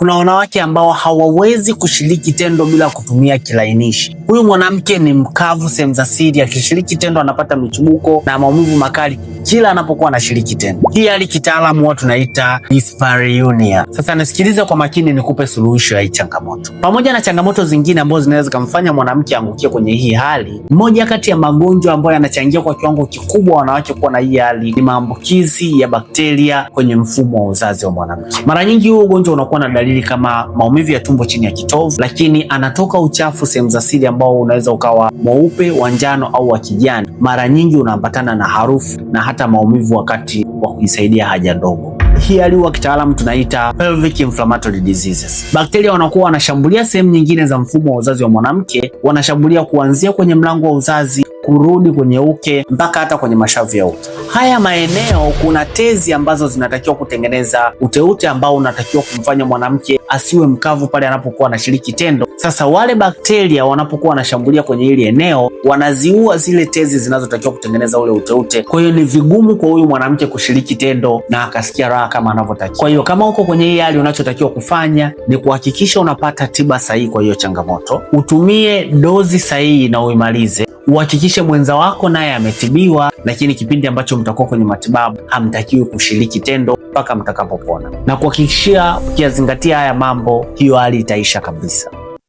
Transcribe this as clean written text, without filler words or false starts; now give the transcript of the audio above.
Kuna wanawake ambao hawawezi kushiriki tendo bila kutumia kilainishi. Huyu mwanamke ni mkavu sehemu za siri, akishiriki tendo anapata michubuko na maumivu makali kila anapokuwa anashiriki tendo. Hii hali kitaalamu huwa tunaita dyspareunia. Sasa nisikilize kwa makini, nikupe suluhisho ya hii changamoto. Pamoja na changamoto zingine ambazo zinaweza kumfanya mwanamke aangukie kwenye hii hali, moja kati ya magonjwa ambayo yanachangia kwa kiwango kikubwa wanawake kuwa na hii hali ni maambukizi ya bakteria kwenye mfumo wa uzazi wa mwanamke. Mara nyingi huu ugonjwa unakuwa na dalili kama maumivu ya tumbo chini ya kitovu, lakini anatoka uchafu sehemu za siri ambao unaweza ukawa mweupe, wa njano au wa kijani. Mara nyingi unaambatana na harufu na hata maumivu wakati wa kujisaidia haja ndogo. Hii hali huwa kitaalamu tunaita pelvic inflammatory diseases. Bakteria wanakuwa wanashambulia sehemu nyingine za mfumo wa uzazi wa mwanamke, wanashambulia kuanzia kwenye mlango wa uzazi kurudi kwenye uke mpaka hata kwenye mashavu ya uke. Haya maeneo kuna tezi ambazo zinatakiwa kutengeneza uteute ambao unatakiwa kumfanya mwanamke asiwe mkavu pale anapokuwa anashiriki tendo. Sasa wale bakteria wanapokuwa wanashambulia kwenye hili eneo, wanaziua zile tezi zinazotakiwa kutengeneza ule uteute. Kwa hiyo ni vigumu kwa huyu mwanamke kushiriki tendo na akasikia raha kama anavyotakiwa. Kwa hiyo kama uko kwenye hii hali, unachotakiwa kufanya ni kuhakikisha unapata tiba sahihi kwa hiyo changamoto, utumie dozi sahihi na uimalize, uhakikishe mwenza wako naye ametibiwa, lakini kipindi ambacho mtakuwa kwenye matibabu hamtakiwi kushiriki tendo mpaka mtakapopona, na kuhakikishia ukiyazingatia haya mambo, hiyo hali itaisha kabisa.